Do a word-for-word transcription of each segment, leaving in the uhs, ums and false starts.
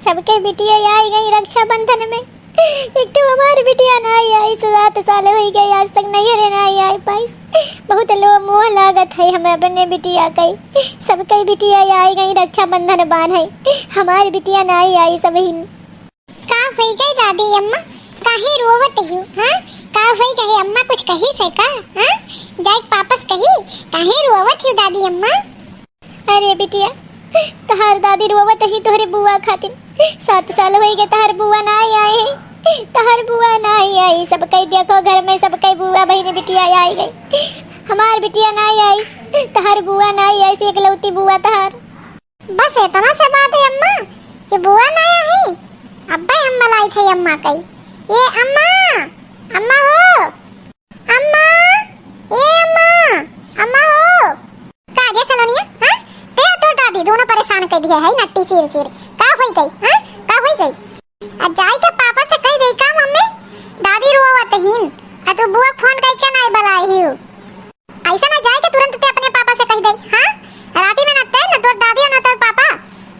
सबके बिटिया आई गई रक्षाबंधन में, एक ठो हमार बिटिया नाई आई, सात साल होई गए, आज तक नैहरे नाई आई पाइस। बहुत लो मोह लागत है हमें अपने बिटिया कई। सबके बिटिया आई गई रक्षाबंधन बान्हे, हमार बिटिया नाई आई सबहिन। का होई गए दादी अम्मा, काहे रोवत हियो, हाँ? का होई गए अम्मा, कुछ कही से का, हाँ? जाए पापस कही, काहे रोवत हियो दादी अम्मा? अरे बिटिया, तहार दादी रोवत ही तोहरे बुआ खातिर। सात साल होई गए तहार बुआ नाई आई है, तहार बुआ नाई आई। सब कई देखो घर में सब कई बुआ बहिन बिटिया आई गई, हमार बिटिया नाई आई, तहार बुआ नाई आई, एकलौती बुआ तहार। बस इतना से बात है अम्मा, ये बुआ नाई आई। अब्बे हम बुलाई थे अम्मा कई, ये अम्मा, अम्मा हो, अम्मा, ए अम्मा, अम्मा हो। का गे सलोनिया, हाँ? ते तोर दादी दोनों परेशान कर दिया है, नट्टी चीर चीर। का होई गई, हाँ? का होई गई? आ जाई के पापा से कह दे का मम्मी, दादी रोवत हीन। आ तू बुआ फोन कई के नाई बुलाई हियो। ऐसा ना जाई के तुरंत ते अपने पापा से कह दे, हाँ? राती में ना ते, ना तोर दादी और ना तोर पापा।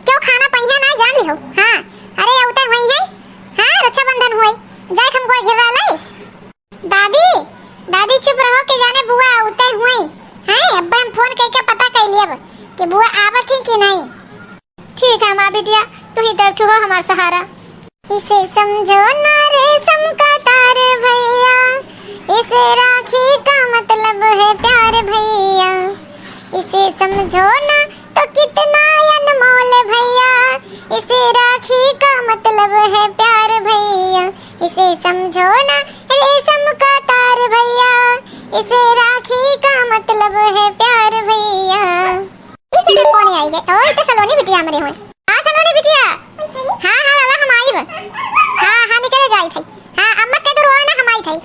क्यों खाना पहिया ना जान लिहो, हाँ? अरे अवते हुई है, हाँ? रक्षाबंधन हुई, जाए के हमको घेरा ले। दादी, दादी चुप रहो के जाने बुआ उते हुई। हैं, अब हम फोन करके पता कर लियब कि बुआ आवत ही कि नहीं। ठीक है माँ बिटिया, तू ही तो छुहो हमार सहारा। इसे समझो ना रेशम का तार भैया, इसे राखी का मतलब है प्यार भैया। इसे समझो ना तो कितना अनमोल भैया, इसे राखी का मतलब है प्यार भैया। इसे समझो ना रेशम का तार भैया, इसे राखी का मतलब है प्यार भैया। ई के फोन आई गए। ओए तो सलोनी बिटिया हमरे होए। हाँ सलोनी बिटिया। हाँ हाँ लाला हम आइब। हाँ हाँ निकले जाई थे। हाँ अम्मा के तो रोए ना हम आई थे।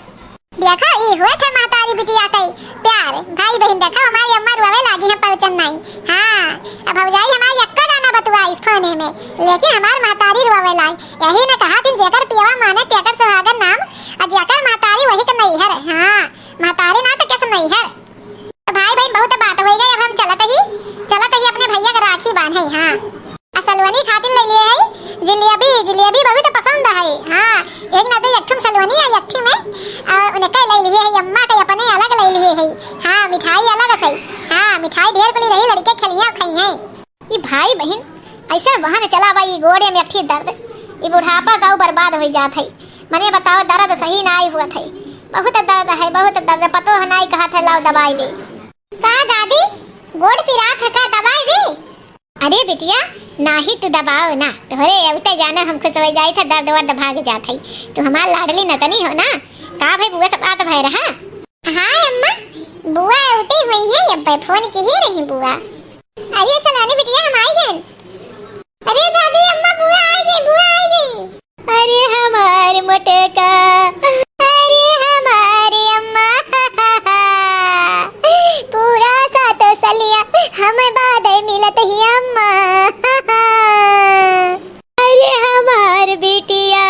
देखा, ई हुए थे महतारी बिटिया के प्यार। भाई बहिन देखा, हमारी अम्मा रोवे लागी है पहुँचन नाई। हाँ, अब भौजाई हमारी यक्का दाना बतुआ इस फोने में, लेकिन हमार महतारी रोवे लाग। यही ने कहा थिन, जेकर पियवा माने तेकर सुहागन नाम, आ जेकर महतारी वही के नैहर। हाँ, महतारी ना तो कैसे नैहर। तो भाई बहिन बहुत बात होई गई, अब हम चलत ही, चलत ही अपने भैया के राखी बांधे। हाँ। आ सलोनी खातिर ले लिए है जिलेबी, जिलेबी बहुत पसंद है। हाँ, एक ना तो एक ठुम सलोनी है, एक ठुम में, आ, उनके ले लिए है, अम्मा के अपने अलग ले लिए है। हाँ, मिठाई अलग से। हाँ, मिठाई ढेर कुली रही, लड़के खेलिया खाई हैं। ई भाई बहिन ऐसे बहन चला बा, ई गोड़े में अठी दर्द, ई बुढ़ापा का बर्बाद हो जात है। मने बताओ, दर्द सही ना आई हुआ थे, बहुत दर्द है, बहुत दर्द। पतो है नाई कहा थे, लाओ दवाई दे। का दादी, गोड़ पिरात है का, दवाई दे? अरे बिटिया, नाही तू दबाओ ना, तोहरे अवते जाना हम खुश हो जाई थे, दर्द वर्द भाग जात है। तू हमार लाडली नतनी हो ना। का भाई बुआ सब बात भय रहा? हाँ अम्मा, बुआ अवते हुई है, अब फोन की ही रही बुआ। अरे सलोनी बिटिया हम आई गन। अरे दादी अम्मा बुआ आई गई, बुआ आई गई। अरे हमार मोटका, अरे हमार अम्मा, पूरा सात सलिया हम बाद मिलत ही अम्मा। अरे हमार बिटिया,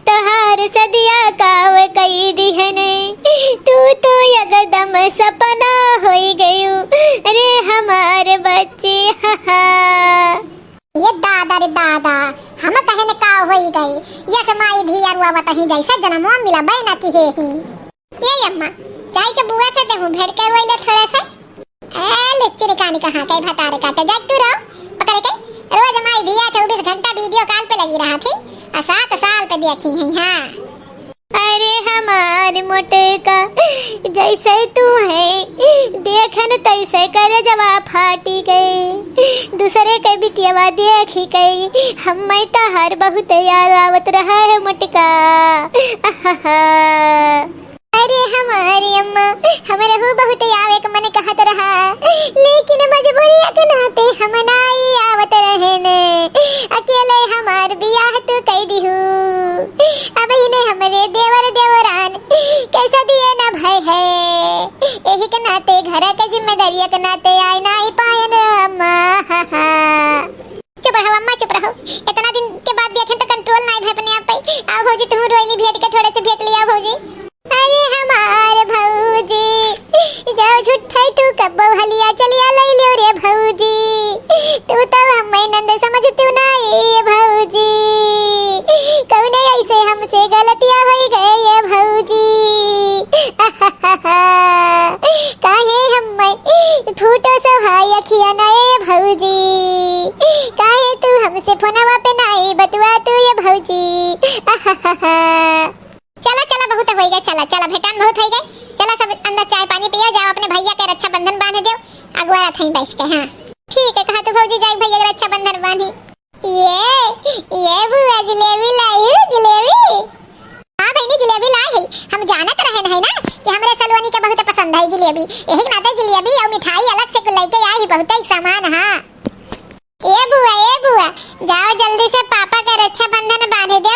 तोहार सदिया काव कई दिहन, तू तो एकदम सपना होई गयू। अरे हमार बच्ची, हा हा। ये दादा रे दादा, हम कहे न का होई गई, यस माई धिया रुआवत ही जैसे जनमवा मिलबे न किहे ही। ये अम्मा, जाई के बुआ से देहूं भेंट के रोई ले थोड़ा सा। ए लुच्ची निकानी कहाँ के भतारे काटे, जाई तू रहो पकड़ के। रोज माई धिया चउबीस घंटा वीडियो कॉल पे लगी रहा थी, आ सात साल पे देखी है। हाँ। अरे हमार मोटका, जैसे तू है, देखन तैसे करे जवा फाटी गए। दूसरे के बिटियावा देखी गई, हमें तहार बहुत याद आवत रहा है मोटका। आहाहा। अरे हमारी अम्मा, हमरहू बहुत आवे के मन कहत रहा, लेकिन मजबूरिया के नाते हम नाई आवत रहन। अकेले हमार बियाह तू कई दिहू। अब इन्हें हमरे देवर देवरान कैसे दिए न भय है, यही के नाते घर के जिम्मेदारिया के नाते आए नाई पायन अम्मा। चुप रहो अम्मा, चुप रहो। इतना दिन के बाद देखें तो कंट्रोल नाई भय अपने आप पे। आओ भौजी, तुम रोई ली भेंट के, थोड़े से भेंट लिया भौजी। अरे हमार भौजी, जाओ झूठे तू कब्बो हलिया चलिया लई लियो रे भौजी। तू तो हमें नंद समझ तू ना ए भौजी। से फोनवा पे नाई बतुआ तू ये भौजी। आहाहा। चला, चला, बहुत होइ गए, चला, चला, भेटान बहुत होइ गए। चला, सब अंदर चाय पानी पिया जाओ, अपने भैया के रक्षाबंधन बांध देव, अगुआ रथई बैठ के। हाँ, ठीक है, कहा तू भौजी जाए भैया के रक्षाबंधन बांधी। ये, ये बुआ जिलेबी लाई हो, जिलेबी। हाँ बहिनी, जिलेबी लाई है, हम जानत रहे नहीं ना कि हमरे सलोनी के बहुत पसंद है जिलेबी, यही के नाते जिलेबी और मिठाई अलग से लेके आई है, बहुत ही सामान। हाँ, ए बुआ, ए बुआ, जाओ जल्दी से पापा का रक्षाबंधन बांध दो।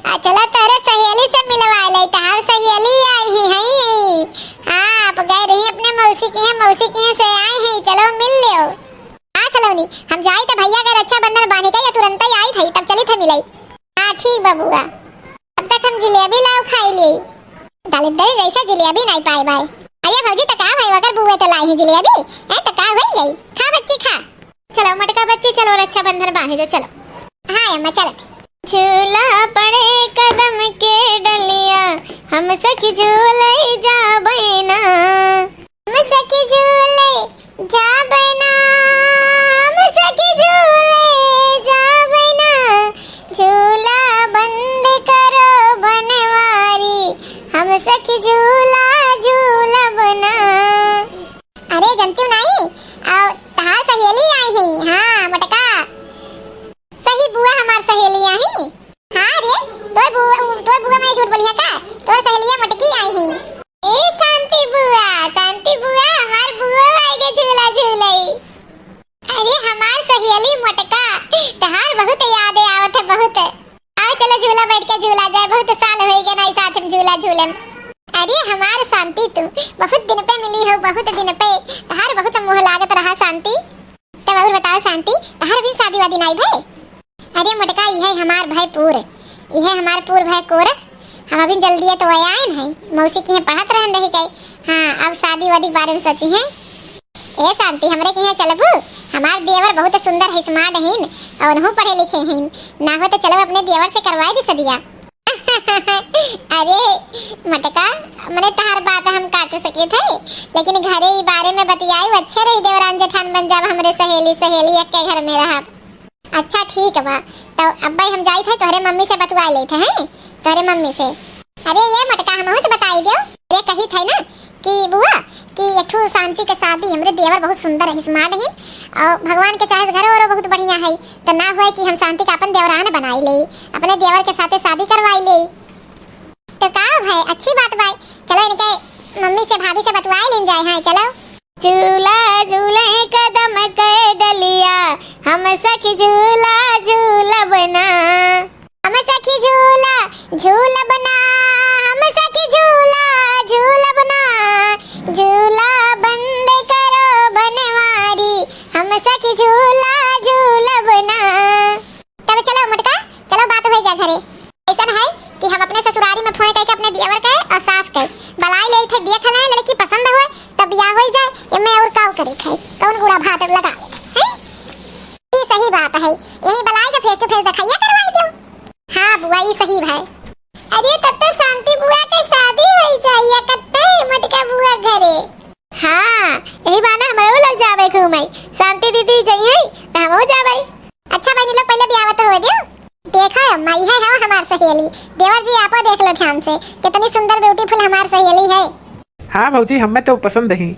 आ चलो तोहरे सहेली से मिलवा ले, तहार सहेली आई ही हई। हाँ, आप गए रही अपने मौसी के यहाँ, मौसी के यहाँ से आई ही, चलो मिल लियो। हाँ सलोनी, हम जाई त भैया का रक्षाबंधन बांधे के या तुरंत ही आई थई, तब चली थे मिलाई। हाँ ठीक बा बुआ। अब तक हम जिलेबी लाओ खाई ली। दलिद्दर जैसे जिलेबी नहीं पाए बाय। अरे भौजी, त का भाई, अगर बुए त लाई ही जिलेबी, ए त का होई गई? खा बच्ची खा। चलो मोटका बच्ची, चलो रक्षाबंधन बांधे दो, चलो। हाँ अम्मा, चलत। झूला पड़े कदम के डलिया, हम सखी झूले जाबे ना। हम सखी झूले जाबे ना, हम सखी झूले जाबे ना, झूला बंद करो बनवारी, हम सखी झूला झूलब ना। अरे जनतिउ नाई, आ, तहार सहेली आई ही, हाँ, मोटका। सही बुआ हमार सहेली आई ही। हाँ रे, तोर बुआ, तोर बुआ मैं झूठ बोली है का? तोर सहेलिया मोटकी आई ही। ए शांति बुआ, शांति बुआ, हमार बुआ आई के झूला झूलई। अरे हमार सहेली मोटका, तहार बहुत याद आवत है, बहुत। आओ चलो झूला बैठ के झूला जाए, बहुत साल होई गए ना साथ में झूला झूलन। अरे हमार शांति, तू बहुत दिन पे मिली हो, बहुत दिन पे, तहार बहुत मोह लागत रहा शांति। तब और बताओ शांति, तहार भी शादी वादी नाई भय? अरे मोटका, इहे हमार भय पूर, इहे हमार पूर भय कोरस। हम अभी जल्दी तो आयन है, मौसी के यहाँ पढ़त रहन रही गए। हाँ, अब शादी वादी के बारे में सोची है। ए शांति, हमरे के यहाँ चलबू? हमार देवर बहुत सुंदर है, smart हीन, और उनहू पढ़े लिखे हीन। ना हो तो चलो अपने देवर से करवाए दे सदिया। अरे मोटका, मने तहार बात हम काट सके थे, लेकिन घरे ई बारे में बतियाई अच्छे रही, देवरान जेठान बन जाब, हमरे सहेली सहेली एक के घर में रहब। अच्छा ठीक बा, तो अब्बे हम जाई थे तोहरे मम्मी से बतुआ ले थे, हैं? तोहरे मम्मी से। अरे ये मोटका, हमहू तो बताई दियो। अरे कही थे ना कि बुआ, कि एक ठो शांति के शादी, हमरे देवर बहुत सुंदर है, smart है, और भगवान के चाहे से घर ओरो बहुत बढ़िया है, तो ना होए कि हम शांति का अपन देवरान बनाई ले, अपने देवर के साथे शादी करवाई ले। तो का भाई, अच्छी बात भाई, चलो इनके मम्मी से, भाभी से बतवाई लेन जाए। हाँ चलो। झूला झूले कदम के डलिया, हम सखी झूला झूलब ना। हम सखी झूला झूलब ना, हम सखी झूला झूलब ना, झूला बंद करो बनवारी, हम सखी झूला झूलब ना। तब चलो मोटका, चलो बात हो जा घरे। ऐसन है कि हम अपने ससुरारी में फोन करके अपने देवर के और सास के बलाई ले थे, देख ले लड़की पसंद हुए तब बियाह हो जाए, एमे और काव करे थे, कौन गुड़ा भात लगा ले, हैं? ई सही बात है, यही बलाई के face to face दिखाइए करवाई दो। हाँ बुआ, ई सही है। अरे तब तो शांति बुआ के शादी हो जाइए, कत्ते मोटका बुआ घरे। हाँ, यही बहाना हमरो लग जावे घूमे, शांति दीदी जइहे तो हमहू जावे। अच्छा बहनी लोग, पहले बियाह तो होए दियो। देखो अम्मा, इहे है हमार सहेली। देवर जी, आपो देख लो ध्यान से, कितनी सुंदर beautiful हमार सहेली है। हाँ भौजी, हमें तो पसंद ही।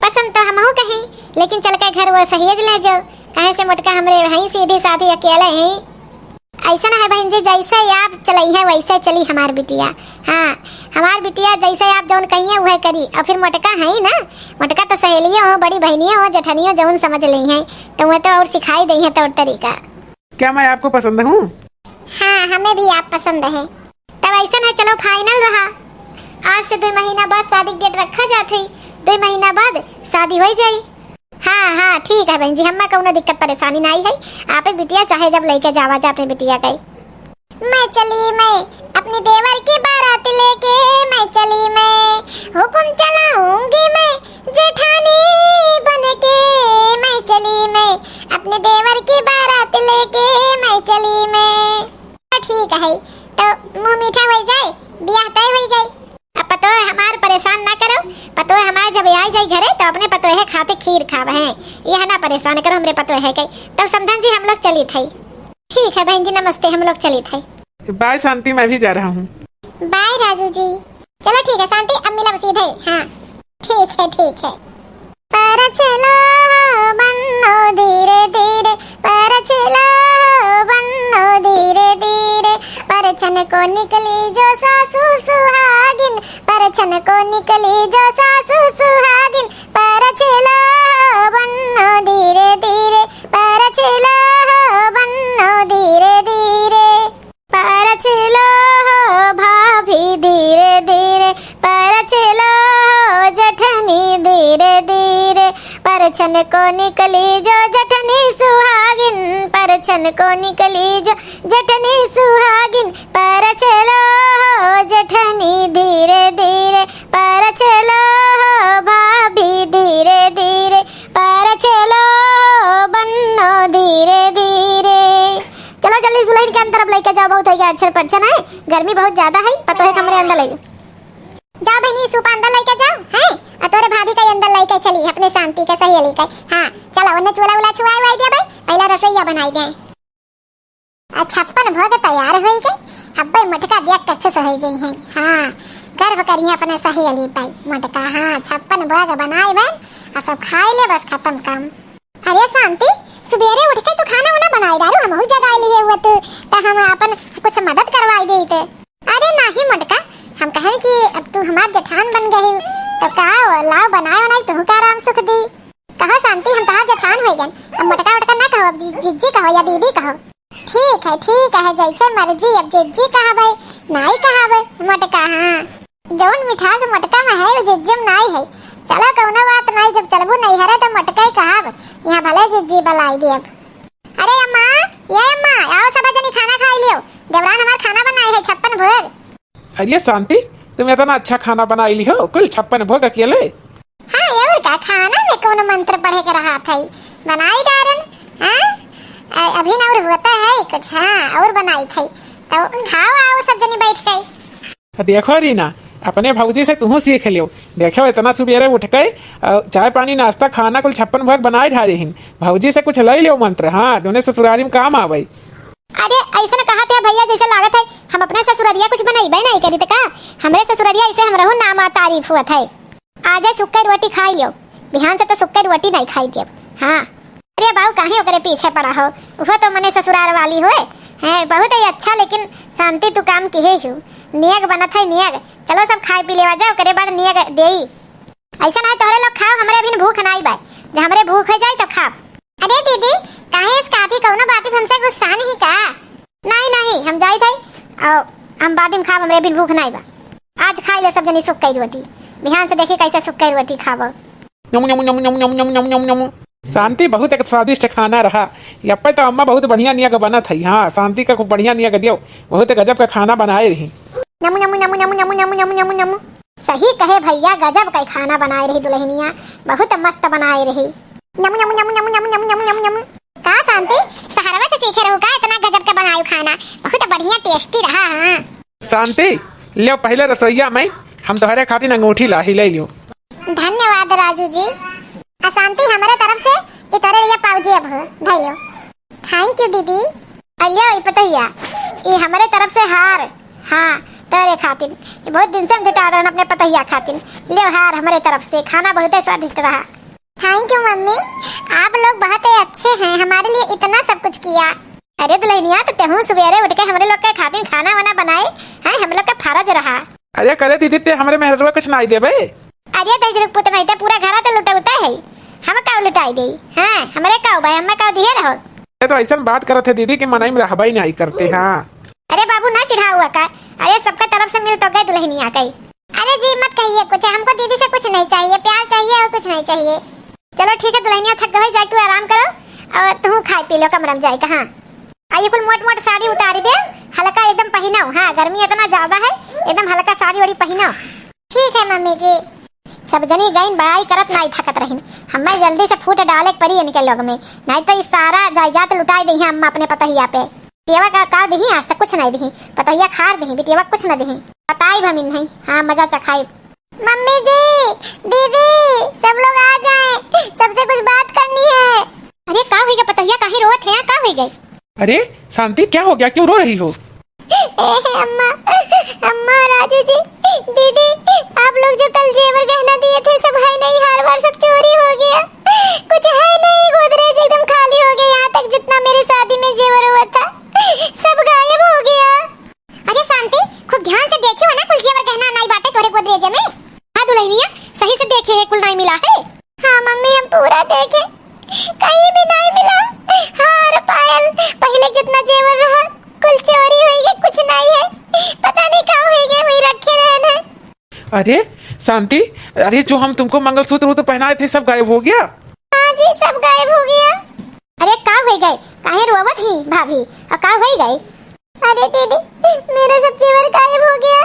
पसंद तो हमहू कहीं, लेकिन चल के घर वो सहेज ले जाओ, काहे से मोटका हमरे वहीं सीधी साधी अकेले हैं। ऐसा ना है बहन जी, जैसे आप चलई है वैसे चली हमार बिटिया। हाँ, हमार बिटिया जैसे आप जौन कहिए वह करी। और फिर मोटका है ही ना, मोटका तो सहेलियों हो, बड़ी बहनियों हो, जेठनियों जौन समझ ली हैं, तो वह तो और सिखाई दे हैं तौर तरीका। क्या मैं आपको पसंद हूँ? हाँ, हमें भी आप पसंद है। तब ऐसा है, चलो final रहा, आज से दो महीना बाद शादी के date रखा जात है, दो महीना बाद शादी हो जाई। हाँ, हाँ, ठीक है बहन जी, हमें कौनो दिक्कत परेशानी नहीं है। आप एक बिटिया चाहे जब लेके जावा जा अपने बिटिया के। मैं चली मैं अपने देवर की बारात लेके, मैं चली मैं हुक्म चलाऊंगी मैं जेठानी बन के, मैं चली मैं अपने देवर की बारात लेके, मैं चली मैं। ठीक है, तो मुंह मीठा हो जाए, बियाह तय हो गए। अब पतोह हमार परेशान ना करो, पतोह हमार जब आई जाई घरे तो अपने पतोह खाते खीर खावे हैं, यह ना परेशान करो हमरे पतोह के। तब समधन जी हम लोग चली थे। ठीक है बहन जी, नमस्ते, हम लोग चलित है। बाय शांति, मैं भी जा रहा हूँ। बाय राजू जी। चलो ठीक है शांति, अब मिलब सीधे। हाँ ठीक है, ठीक है। परछलो बन्नो धीरे धीरे, परछलो बन्नो धीरे धीरे, परछन को निकली जो सासू सुहागिन, परछन को निकली जो सासू सुहागिन, परछलो बन्नो धीरे धीरे, परछलो बन्नो धीरे धीरे। परछलो हो भाभी धीरे धीरे, परछलो हो जेठनी धीरे धीरे, परछन को निकली जो जेठनी सुहागिन, परछन को निकली जो जेठनी सुहागिन, परछलो हो जेठनी धीरे धीरे, परछलो हो भाभी धीरे धीरे, परछलो हो बन्नो धीरे धीरे। चलो जल्दी दुलहिन के अंदर अब लइके जाओ, बहुत होइ गया अच्छे परछन है, गर्मी बहुत ज्यादा है, पतोहे के हमरे अंदर लइ जाओ। जाओ बहिनी, सूपा अंदर लइके जाओ, हैं? अउर तोरे भाभी का अंदर लइके चली अपने शांति के सहेली के। हाँ चलो, ओने चूल्हा उल्हा छुआइ उआइ दिया भाई, पहला रसोइया बनाइ दे। आ छप्पन भोग तैयार होइ गई, अब्बे मोटका देख के खुश होइ जइहैं। हाँ गर्व करिहैं अपने सहेली पे मोटका। हाँ छप्पन भोग बनाइ बन, आ सब खाइ ले, बस खतम काम। अरे शांति, सुबेरे उठ के तू खाना वाना बनाइ डारू, हमहू जगाइ लिए हुआ तू, त हम अपन कुछ मदद करवाइ देइत। अरे नाहीं मोटका, हम कहेन कि अब तू हमार जेठान बन गई, तो का लाओ बनाए वनाए तुहू का आराम सुख दी। कहो शांति, हम तहार जेठान होइ गएन, अब मोटका वोटका ना कहो, अब जि-, जिज्जी कहो या दीदी कहो। ठीक है, ठीक है, जैसे मर्जी, अब जिज्जी कहबे, नाई कहबे मोटका। हाँ जौन मिठास मोटका में है, वो जिज्जी में नाई है। चलो कौनो बात नाई, जब चलबू नैहरे तो मोटका ही कहब, यहाँ भले जिज्जी बलाई देब। अरे अम्मा, ये अम्मा, आओ सब जनी खाना खाइ लियो, देवरान हमार खाना बनाए है छप्पन भोग। अरे शांति, तुम इतना अच्छा खाना बनाइ लिहो, कुल छप्पन भोग अकेले? हाँ, अउर का, खाना में कौनो मंत्र पढ़े के रहत है, बनाइ डारन। हाँ, अ-, अभी न अउर होता है कुछ, हाँ, अउर बनाइत है, तो खाओ, आओ सब जनी बैठ के। देखो रीना, अपने भौजी से तुहू सीख लियो। देखो, इतना सुबेरे उठ के, अ, चाय पानी, नाश्ता, खाना कुल छप्पन भोग बनाइ डारे हिन। भौजी से कुछ लइ लियो मंत्र, हाँ, दुने ससुरारी में काम आवै। अरे, अइसन कहत है भइया, जैसे लागत है हम अपने ससुररिया कुछ बनइबे नाहीं करी त का? हमरे ससुररिया ऐसे हमरहू नाम आ तारीफ होत है। आजे सुक्के रोटी खाइ लियो, बिहान से तो सुक्के रोटी नाहीं खाइ देब। हाँ। अरे बाऊ, काहे ओकरे पीछे पड़ा हो? उहो तो मने ससुरार वाली होए। हैं, बहुत ही अच्छा, लेकिन शांति तू काम किहे हू। नेग बनत है, नेग। चलो सब खाइ पी लेवा जा, ओकरे बाद नेग देई। अइसन है तोहरे लोग खाओ, हमरे अभी भूख नाहीं बा। जब हमरे भूख होइ जाई तो खाब। अरे दीदी, काहे इस काफी कौनो बात पे हमसे गुस्सा नहीं का? नाहीं, नाहीं, हम जाइत है, अउर हम बाद में खाब, हमरे अभी भूख नाहीं बा। आज खाइ ले सब जनी सुक्के रोटी, बिहान से देखी कैसे सुक्के रोटी खाबो। नमु, नमु, नमु, नमु। शांति, बहुत एक स्वादिष्ट खाना रहा। यप्पे तो अम्मा बहुत बढ़िया नियग बनत है। हाँ, शांति का खूब बढ़िया नियग दियो, बहुत गजब का खाना बनाए रही। नमु, नमु, नमु, नमु, नमु, नमु, नमु, नमु, नमु। सही कहे भइया, गजब का खाना बनाए रही दुलहिनिया, बहुत मस्त बनाए रही। नमु, नमु, नमु। का शांति, सहरवा से सीखे रहू का इतना गजब का बनायू खाना? बहुत बढ़िया tasty रहा। हाँ। शांति, ल्यो पहिले रसोइया में हम तोहरे खातिर अंगूठी लाही, लइ ल्यो। धन्यवाद राजू जी। आ शांति, हमरे तरफ से ई तोरे लिए पाउजी अब हो, धइ ल्यो। Thank you दीदी। आ ल्यो ई पतोहिया, ई हमरे तरफ से हार। हाँ, तोरे खातिर। ई बहुत दिन से हम जुटा रहन अपने पतोहिया खातिर। ल्यो हार हमरे तरफ से, खाना बहुते स्वादिष्ट रहा। Thank you मम्मी, आप लोग बहुत ही अच्छे हैं, हमारे लिए इतना सब कुछ किया। अरे दुलहिनिया, तो तेहू सुबेरे उठ के हमरे लोग के खातिर खाना वाना बनाए, हैं, हम लोग का फर्ज रहा। अरे करे दीदी, ते हमरे मेहररुआ कुछ नाहीं देबे? अरे दहिजरू के पूत नहीं, ते पूरा घरा ते लुटउते है, हम काउ लुटाइ देई? हैं, हमरे काउ भाई, हमें काउ दिहे रहो। ये तो अइसन बात करत है दीदी कि मनई में रहबे नाहीं करते। हाँ। अरे बाबू, ना चिढ़ाउआ का, अरे सबके तरफ से मिल तो गए दुलहिनिया के। अरे जी, मत कहिए कुछ, हमको दीदी से कुछ नहीं चाहिए, प्यार चाहिए और कुछ नहीं चाहिए। चलो ठीक है दुलहिनिया, थक गए, जाए तू आराम करो और तू खाए पी लो कमरा में जाए के। हाँ, आ ई कुल मोट मोट साड़ी उतारी दे, हल्का एकदम पहिनाओ। हाँ, गर्मी इतना ज्यादा है, एकदम हल्का साड़ी वाड़ी पहिनाओ। ठीक है मम्मी जी। सब जनी गइन बड़ाई करत नाहीं थकत रहिन, हमें जल्दी से फूट डाले के पड़ी इनके लोग में, नाहीं तो ई सारा जायदाद लुटाई देइहैं अम्मा अपने पतोहिया पे। बिटियवा का, का दिही, आज तक कुछ नाहीं दिही। पतोहिया खार दिही, बिटियवा कुछ न दिही। बताई भमिन है, हाँ, मजा चखाई। मम्मी जी, दीदी, सब लोग आ जाएं, सबसे कुछ बात करनी है। अरे का हुई गए पतोहिया, काहे रोवत है, का हुई गए? अरे शांति, क्या हो गया, क्यों रो रही हो? ए, अम्मा, अम्मा, राजू जी, दीदी, आप लोग जो कल जेवर गहना दिए थे, सब है नहीं, हार वार सब चोरी हो गया, कुछ है नहीं, गोदरेज एकदम खाली हो गया, यहाँ तक जितना मेरी शादी में जेवर हुआ था, सब गायब हो गया। अरे शांति, खूब ध्यान से देखी हो ना, कुल जेवर गहना नाई बाटे तोरे गोदरेज में। हाँ दुल्हनिया, सही से देखे है, कुल नाई मिला है। हाँ मम्मी, हम पूरा देखे, कहीं भी नाई मिला। हार पायल, पहले जितना जेवर रहा, कुल चोरी होई गए, कुछ नाई है। पता नहीं का होई गए, वही रखे रहन है। अरे शांति, अरे जो हम तुमको मंगलसूत्र वो तो पहनाए थे, सब गायब हो गया। हाँ जी, सब गायब हो गया। अरे का होई गए, काहे रोवत ही भाभी, और का होई गए? अरे दीदी, मेरा सब जेवर गायब हो गया।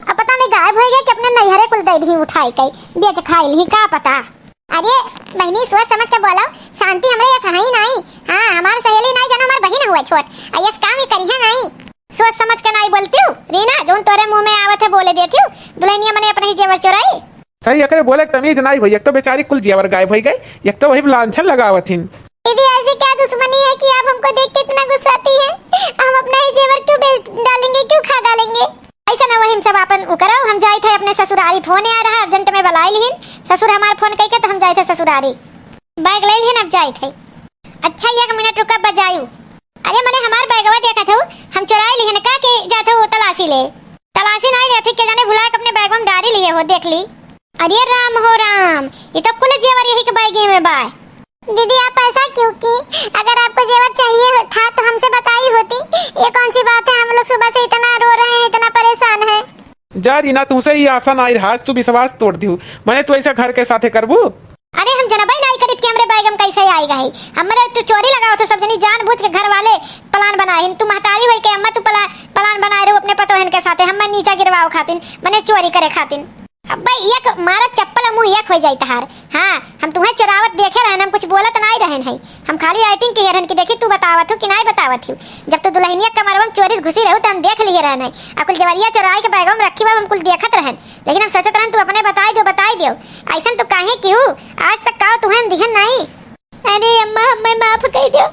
अब पता नहीं गायब हो गया कि अपने नैहरे कुल दे दी उठाई के, बेच खाई ली, का पता। अरे बहनी, सोच समझ के बोलो, शांति हमरे यहाँ सही नहीं। हाँ, हमार सहेली नहीं, जानो हमार बहिन हुआ छोट, आ यस काम ही करिया नहीं। सोच समझ के नहीं बोलती हूँ रीना, जोन तोरे मुँह में आवत है बोले देती हूँ। दुल्हनिया मने अपने ही जेवर चुराई। सही एकरे बोले के तमीज नाई भई, एक तो बेचारी कुल जेवर गायब होई गए, एक तो वही लांछन लगावत हिन। दीदी, ऐसी क्या दुश्मनी है कि आप हमको देख के इतना गुस्साती हैं? हम अपना ही जेवर क्यों बेच डालेंगे, क्यों खा डालेंगे? ऐसा ना वही हम सब आपन उ करो, हम जाइत है अपने ससुरारी, फोन आ रहा, urgent में बुलाई लिहिन ससुर हमार, फोन कइके तो हम जाइत है ससुरारी, बैग ले लिहिन, अब जाइत है। अच्छा एक मिनट रुका, बजायू। अरे मने हमार बैगवा देखत हो, हम चुराई लिहिन का के जात हो तलाशी ले? तलाशी नहीं रहती, के जाने भुला के अपने बैगवा में डारी लिए हो, देख ली। अरे राम हो राम, ये तो कुल जेवर यही के बैगे में बा। दीदी आप ऐसा क्यों की? अगर आपको जेवर चाहिए हो-, था तो हमसे बताई होती। ये कौन सी बात है, हम लोग सुबह से इतना रो रहे हैं, इतना परेशान है। जा रीना, तुमसे ही आशा नाई रहा, आज तू विश्वास तोड़ दिहू। मने तू ऐसा घर के साथे करबू? अरे हम जनबे नाई करित कि हमरे बैग में कैसे आएगा है। हमरे तू चोरी लगावत हो सब जनी जानबूझ के, घर वाले plan बनाए हिन। तू महतारी होई के अम्मा तू पला-, plan बनाए रहू अपने पतोहन के साथे, हमें नीचा गिरवाओ खातिन, मने चोरी करे खातिन। अब्बे एक मारा चप्पल मुँह एक हो जाई तहार। हाँ, हम तुम्हें चोरावत देखे रहन, हम कुछ बोलत नाई रहन है। हम खाली acting किहे रहन कि देखी तू बतावत हो कि नाई बतावत हो। जब तू दुल्हनिया कमरवा में चोरी से घुसी रहू तो हम देख लिए रहन है। आ कुल जेवरिया चोराई के बैगवा में रखी बा, हम कुल देखत रहन। लेकिन हम सोचत रहन तू अपने बताई दियो, बताई दियो। ऐसन तू काहे किहू? आज तक का तुम्हें हम दिहन नाई। अरे अम्मा, हमें माफ कइ दियो,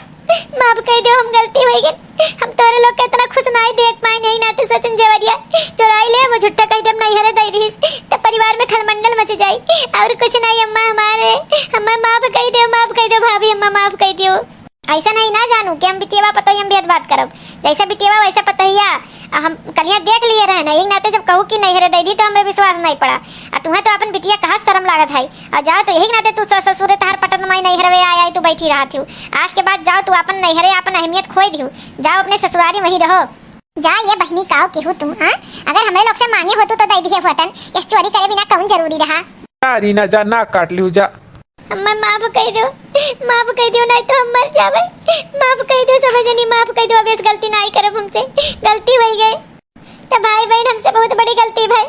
माफ कइ दियो, हम गलती होइ गई। हम तोरे लोग के इतना खुश नाई देख पाए, नहीं नाते सोचन जेवरिया चोराई ले, वो झूठा कहि दे हम नैहरे दे दीस, तब परिवार में खलमंडल मच जाई। और कुछ नहीं अम्मा हमारे, हमें माफ कइ दियो, माफ कइ दियो भाभी, अम्मा माफ कइ दियो। ऐसा नहीं ना जानू कि हम बिटियावा पतोहिया में भेद बात करब, जैसा बिटियावा वैसा पतोहिया। आ हम कलिया देख लिए रहे ना, एक नाते जब कहू कि नैहरे दे दी तो हमें विश्वास नहीं पड़ा। आ तुम्हें तो अपन बिटिया कहा शर्म लागत है। और जाओ तो यही नाते तू स-, ससुरे तहार पटत माई नैहरवे आया है, तू बैठी रहा थी। आज के बाद जाओ तू अपन नैहरे अपन अहमियत खोई दिहू। जाओ अपने ससुरारी वहीं रहो। जा ये बहनी काव केहू तू, हाँ? अगर हमरे लोग से मांगे होतू तो दे दिए होतन, यस चोरी करे बिना कौन जरूरी रहा? जा रीना जा, नाक काट लिहू जा। अम्मा माफ कइ दो, माफ कइ दो, नहीं तो हम मर जावे। माफ कइ दो सब जनी, माफ कइ दो, अब यस गलती नहीं करब हमसे, गलती होइ गई। तो भाई बहन हमसे बहुत बड़ी गलती भाई,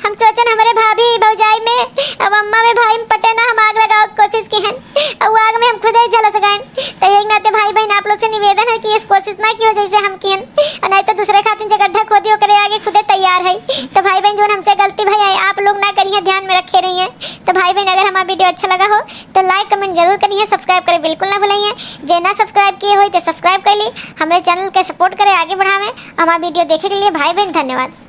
हम सोचन हमरे भाभी भौजाई में, अब अम्मा में भाई में पटे ना, हम आग लगावे के कोशिश किहन, अब आग में हम खुदे झलस गए। तो एक नाते भाई बहन आप लोग से निवेदन है कि यस कोशिश ना कियो जैसे हम किहन, और नहीं तो दूसरे खातिर जे गड्ढा खोदी ओकरे आगे खुदे तैयार है। तो भाई बहन जोन हमसे गलती भई है आप लोग ना करिए, ध्यान में रखे रहिए। तो भाई बहन अगर हमारा video अच्छा लगा हो तो like comment जरूर करिए, subscribe करे बिल्कुल ना भूलिए। जे ना subscribe किए हो तो subscribe कर ली, हमरे channel के support करे, आगे बढ़ावे। हमारा video देखे के लिए भाई बहन धन्यवाद।